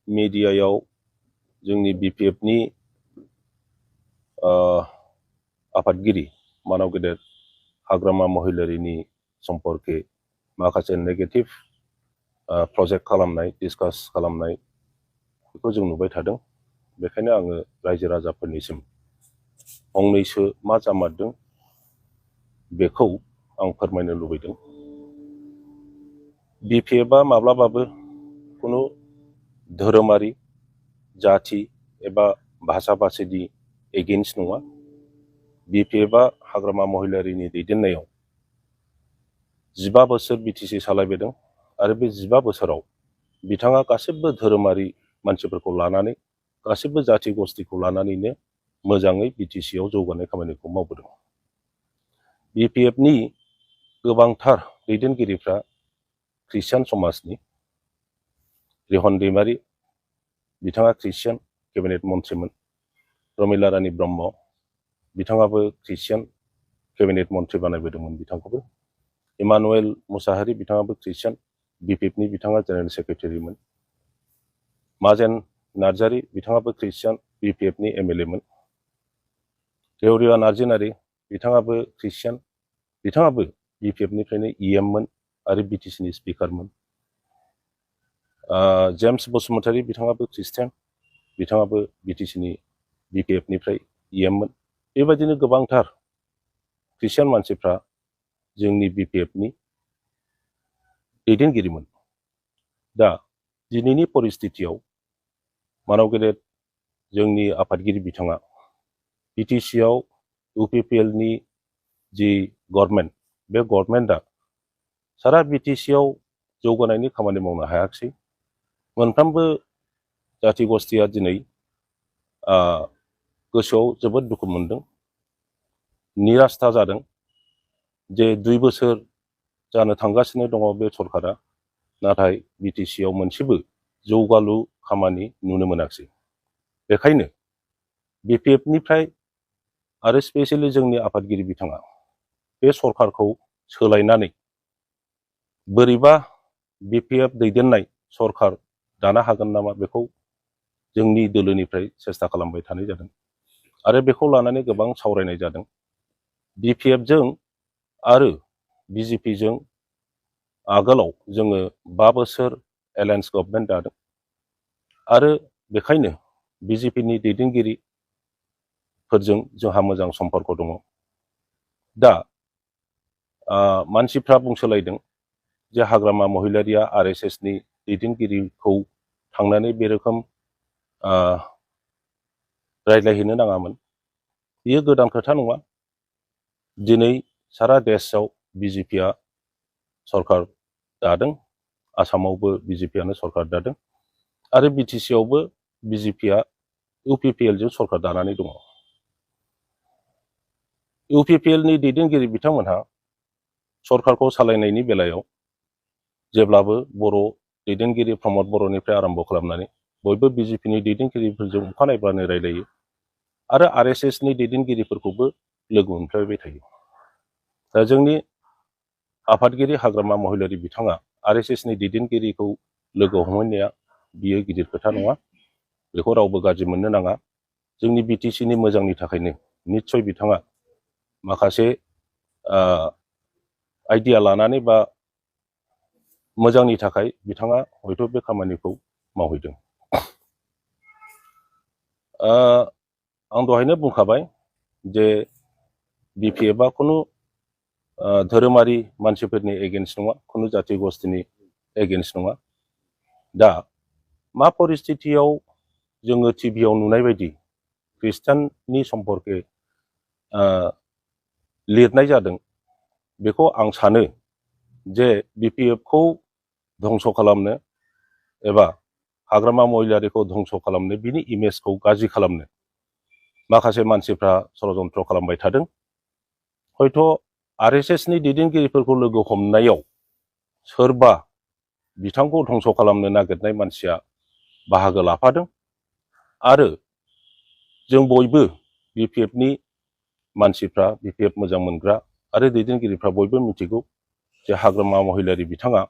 मिडियायाव जोंनि BPFनि आफादगिरि मानाव गेदेर हाग्रामा महिलारिनि सम्पर्के माखासे नेगेटिभ प्रजेक्ट खालामनाय डिसकास खालामनाय बेखौ जों नुबाय थादों। बेखायनो आङो रायजो राजाफोरनिसिम फंनैसो मा जामारदों बेखौ आं फोरमायनो लुबैदों। BPFआ माब्लाबाबो खुनु धोरोमारि जाथि एबा भाषा भाषिनि एगेन्स्ट नङा। BPFआ हाग्रामा महिलारिनि दैदेननायाव 15 बोसोर BTC सालायबोदों आरो बे 15 बोसोराव बिथाङा गासिबो धोरोमारि मानसिफोरखौ लानानै गासिबो जाथि गस्थिखौ लानानैनो मोजाङै BTCआव जौगानाय खामानिखौ मावबोदों। BPFनि गोबांथार दैदेनगिरिफ्रा ख्रिस्टियान समाजनि। रिहन दैमारि बिथाङा ख्रिस्टियान केबिनेट मन्थ्रिमोन। प्रमिला रानी ब्रह्म बिथाङाबो ख्रिस्टियान केबिनेट मन्थ्रि बानायबोदोंमोन बिथांखौबो। इमानुएल मुसाहारि बिथाङाबो ख्रिस्टियान BPFनि बिथाङा जेनेरेल सेक्रेटारिमोन। माजेन नार्जारी बिथाङाबो ख्रिस्टियान BPFनि MLA मोन। देवरिया नार्जिनारी बिथाङाबो ख्रिस्टियान बिथाङाबो BPFनिफ्रायनो EM मोन आरो BTCनि स्पिकारमोन। जेम्स बसुमतारी बिथाङाबो ख्रिस्टियान बिथाङाबो BTCनि BPFनिफ्राय EM मोन। बेबायदिनो गोबांथार ख्रिस्टियान मानसिफ्रा जोंनि BPFनि दैदेनगिरिमोन। दा दिनैनि परिस्थितियाव मानाव गेदेर जोंनि आफादगिरि बिथाङा BTCआव UPPLनि जि गभर्नमेन्ट बे गभर्नमेन्टआ सारा BTCआव जौगानायनि खामानि मावनो हायाखिसै। मोनफ्रोमबो जाथि गस्थिया दिनै गोसोआव जोबोद दुखु मोनदों, निरास्था जादों जे 2 बोसोर जानो थांगासिनो दङ बे सरकारा, नाथाय BTCआव मोनसेबो जौगालु खामानि नुनो मोनाखिसै। बेखायनो BPFनिफ्राय आरो स्पेसियेलि जोंनि आफादगिरि बिथाङा बे सरकारखौ सोलायनानै बोरैबा BPF दैदेननाय सरकार दानो हागोन नामा बेखौ जोंनि दोलोनिफ्राय सेस्था खालामबाय थानाय जादों आरो बेखौ लानानै गोबां सावरायनाय जादों। BPFजों आरो BJPजों आगोलाव जोङो 5 बोसोर एलायन्स गभर्नमेन्ट दादों आरो बेखायनो BJPनि दैदेनगिरिफोरजों जोंहा मोजां सम्पर्क दङ। दा मानसिफ्रा बुंसोलायदों जे हाग्रामा महिलारिया RSSनि दैदेनगिरिखौ थांनानै बे रोखोम रायज्लायहैनो नाङामोन। बेयो गोदान खोथा नङा। दिनै सारा देशआव BJPआ सरकार दादों, आसामावबो BJPआनो सरकार दादों आरो BTCआवबो BJPआ UPPLजों सरकार दानानै दङ। UPPLनि दैदेनगिरि बिथांमोनहा सरकारखौ सालायनायनि बेलायाव जेब्लाबो बर' दैदेनगिरि प्रमद बर'निफ्राय आरम्भ खालामनानै बयबो BJPनि दैदेनगिरिफोरजों अखानायब्लानो रायलायो आरो RSSनि दैदेनगिरिफोरखौबो लोगो मोनफ्लायबाय थायो। दा जोंनि आफादगिरि हाग्रामा महिलारि बिथाङा RSSनि दैदेनगिरिखौ लोगो हमहैनाया बियो गिदिर खोथा नङा। बेखौ रावबो गाज्रि मोननो नाङा। जोंनि BTCनि मोजांनि थाखायनो निस्सय बिथाङा माखासे आइडिया लानानै बा मोजांनि थाखाय बिथाङा हयथ' बे खामानिखौ मावहैदों। आं दहायनो बुंखाबाय जे BPFआ खुनु धोरोमारि मानसिफोरनि एगेन्स्ट नङा, खुनु जाथि गस्थिनि एगेन्स्ट नङा। दा मा परिस्थितियाव जोङो टिभियाव नुनाय बायदि ख्रिस्टाननि सम्पर्के लिरनाय जादों बेखौ आं सानो जे BPFखौ धंस' खालामनो एबा हाग्रामा महिलारिखौ धंस' खालामनो, बिनि इमेजखौ गाज्रि खालामनो माखासे मानसिफ्रा षड़यन्त्र खालामबाय थादों। हयथ' RSSनि दैदेनगिरिफोरखौ लोगो हमनायाव सोरबा बिथांखौ धंस' खालामनो नागिरनाय मानसिया बाहागो लाफादों आरो जों बयबो BPFनि मानसिफ्रा, BPF मोजां मोनग्रा आरो दैदेनगिरिफ्रा बयबो मिथिगौ जे हाग्रामा महिलारि बिथाङा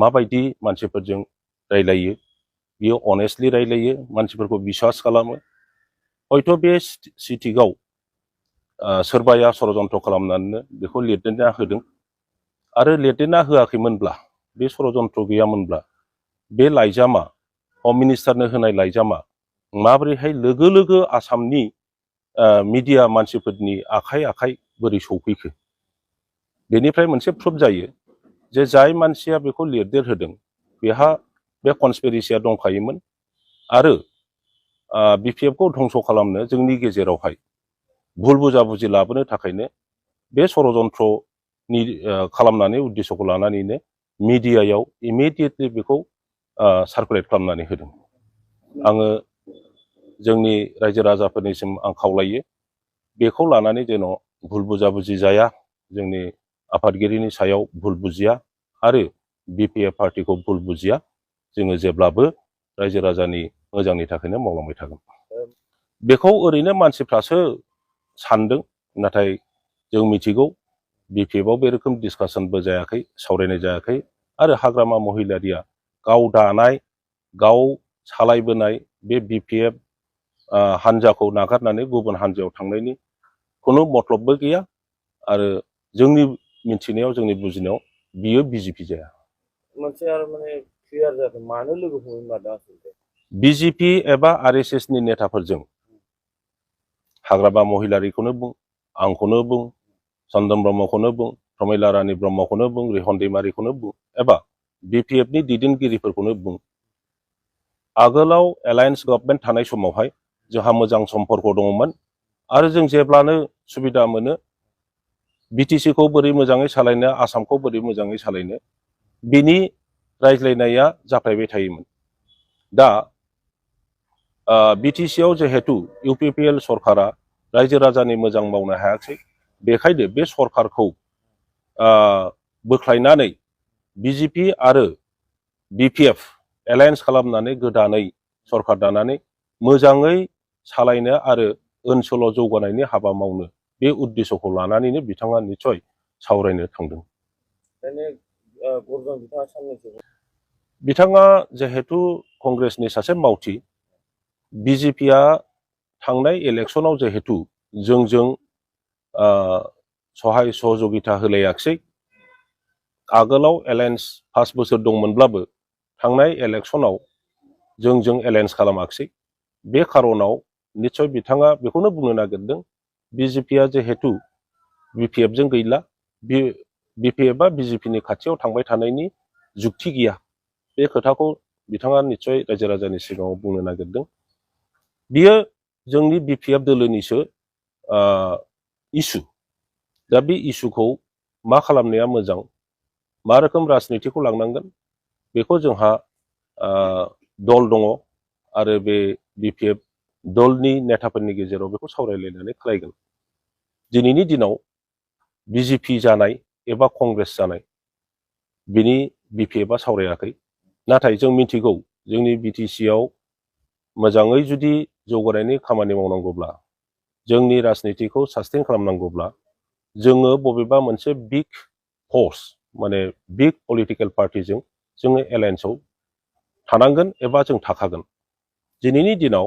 माबायदि मानसिफोरजों रायलायो बियो अनेस्टलि रायलायो, मानसिफोरखौ बिश्वास खालामो। हयथ' बे सिटिआव सोरबाया षड़यन्त्र खालामनानै बेखौ लिरदेरना होदों आरो लिरदेरना होआखैमोनब्ला, बे षड़यन्त्र गैयामोनब्ला, बे लाइजामा हम मिनिस्टारनो होनाय लाइजामा माबोरैहाय लोगो लोगो आसामनि मिडिया मानसिफोरनि आखाइ आखाइ बोरै सौफैखो? बेनिफ्राय मोनसे प्रुफ जायो जे जाय मानसिया बेखौ लिरदेरहोदों बेहा बे कनस्पिरेसिया दंखायोमोन आरो बिपिएफखौ धंस खालामनो जोंनि गेजेरावहाय भुल बुजाबुजि लाबोनो थाखायनो बे षड़यन्त्रनि खालामनानै उद्देश्यखौ लानानैनो मिडियायाव इमिडियेटलि बेखौ सार्कुलेट खालामनानै होदों। आङो जोंनि रायजो राजाफोरनिसिम आं खावलायो बेखौ लानानै जेन' भुल बुजाबुजि जाया, जोंनि आफादगिरिनि सायाव भुल बुजिया आरो बिपिएफ पार्टिखौ भुल बुजिया। जोङो जेब्लाबो रायजो राजानि मोजांनि थाखायनो मावलांबाय थागोन। बेखौ ओरैनो मानसिफ्रासो सानदों, नाथाय जों मिथिगौ बिपिएफआव बे रोखोम डिसकासनबो जायाखै, सावरायनाय जायाखै आरो हाग्रामा महिलारिया गाव दानाय, गाव सालायबोनाय बे बिपिएफ हान्जाखौ नागारनानै गुबुन हान्जायाव थांनायनि खुनु मतलबबो गैया आरो जोंनि मिथिनायाव, जोंनि बुजिनायाव बियो बिजेपि जाया। मोनसे आरो माने क्लियार जादों, मानो लोगो हमनो मादों आसलते बिजेपि एबा आरएसएसनि नेताफोरजों हाग्रामा महिलारिखौनो बुं, आंखौनो बुं, चन्दन ब्रह्मखौनो बुं, प्रमिला रानी ब्रह्मखौनो बुं, रिहन दैमारिखौनो बुं एबा बिपिएफनि दैदेनगिरिफोरखौनो बुं, आगोलाव एलायन्स गभर्नमेन्ट थानाय समावहाय जोंहा मोजां सम्पर्क दङमोन आरो जों जेब्लानो सुबिदा मोनो बिटिसिखौ बोरै मोजाङै सालायनो, आसामखौ बोरै मोजाङै सालायनो, बिनि रायज्लायनाया जाफ्लेबाय थायोमोन। दा बिटिसिआव जिहेतु इउपिपिएल सरकारा रायजो राजानि मोजां मावनो हायाखै, बेखायनो बे सरकारखौ बोख्लायनानै बिजेपि आरो बिपिएफ एलायन्स खालामनानै गोदानै सरकार दानानै मोजाङै सालायनो आरो ओनसोलाव जौगानायनि हाबा मावनो बे उद्देश्यखौ लानानैनो बिथाङा निस्सय सावरायनो थांदों। बिथाङा जिहेतु कंग्रेसनि सासे मावथि, बिजेपिआ थांनाय इलेक्सनाव जिहेतु जोंजों सहाय सहযোगिता होलायाखिसै, आगोलाव एलायन्स 5 बोसोर दंमोनब्लाबो थांनाय इलेक्सनाव जोंजों एलायन्स खालामाखिसै। बे खारनाव निस्सय बिथाङा बेखौनो बुंनो नागिरदों, बिजेपिआ जिहेतु बिपिएफजों गैला, बिपिएफआ बिजेपिनि खाथियाव थांबाय थानायनि जुक्ति गैया। बे खोथाखौ बिथाङा निस्सय रायजो राजानि सिगाङाव बुंनो नागिरदों। बियो जोंनि बिपिएफ दोलोनिसो इसु। दा बे इसुखौ मा खालामनाया मोजां, मा रोखोम राजनितिखौ लांनांगोन, बेखौ जोंहा दल दङ आरो बे बिपिएफ दलनि नेताफोरनि गेजेराव बेखौ सावरायलायनानै खालायगोन। दिनैनि दिनाव बिजेपि जानाय एबा कंग्रेस जानाय बिनि बिपिएफआ सावरायाखै, नाथाय जों मिथिगौ जोंनि बिटिसिआव मोजाङै जुदि जौगानायनि खामानि मावनांगौब्ला, जोंनि राजनितिखौ सास्टेन खालामनांगौब्ला जोङो बबेबा मोनसे बिग फर्स माने बिग पलिटिकेल पार्टिजों जोङो एलायन्सआव थानांगोन एबा जों थाखागोन। दिनैनि दिनाव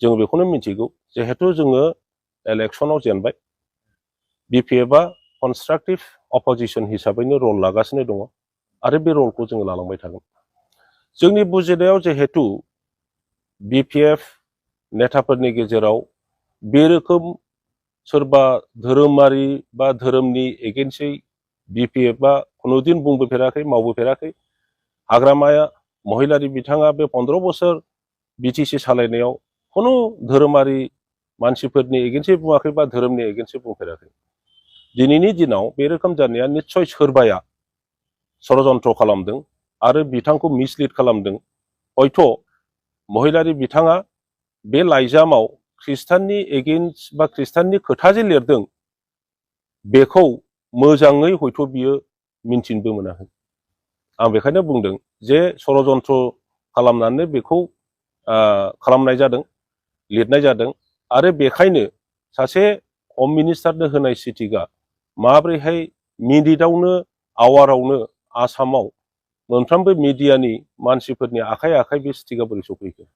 जों बेखौनो मिथिगौ, जिहेतु जोङो इलेक्सनाव जेनबाय, बिपिएफआ कनस्ट्राक्टिभ अपोजिशन हिसाबैनो रल लागासिनो दङ आरो बे रलखौ जोङो लालांबाय थागोन। जोंनि बुजिनायाव जिहेतु बिपिएफ नेताफोरनि गेजेराव बे रोखोम सोरबा धोरोमारि बा धोरोमनि एगेन्स्टै बिपिएफआ खुनुदिन बुंबोफेराखै, मावबोफेराखै। हाग्रामाया महिलारि बिथाङा बे 15 बोसोर बिटिसि सालायनायाव खुनु धोरोमारि मानसिफोरनि एगेन्स्टै बुङाखै बा धोरोमनि एगेन्स्टै बुंफेराखै। दिनैनि दिनाव बे रोखोम जानाया निस्सय सोरबाया षड़यन्त्र खालामदों आरो बिथांखौ मिसलिड खालामदों। हयथ' महिलारि बिथाङा बे लाइजामाव ख्रिस्टाननि एगेन्स्ट बा ख्रिस्टाननि खोथा जे लिरदों बेखौ मोजाङै हयथ' बियो मिन्थिनोबो मोनाखै। आं बेखायनो बुंदों जे षड़यन्त्र खालामनानै बेखौ खालामनाय जादों, लिरनाय जादों आरो बेखायनो सासे हम मिनिस्टारनो होनाय सिटिकआ माब्रैहाय मिनिटआवनो आवारावनो आसामाव मोनफ्रोमबो मिडियानि मानसिफोरनि आखाइ आखाइ बे स्टिकआ बोरै सफैखो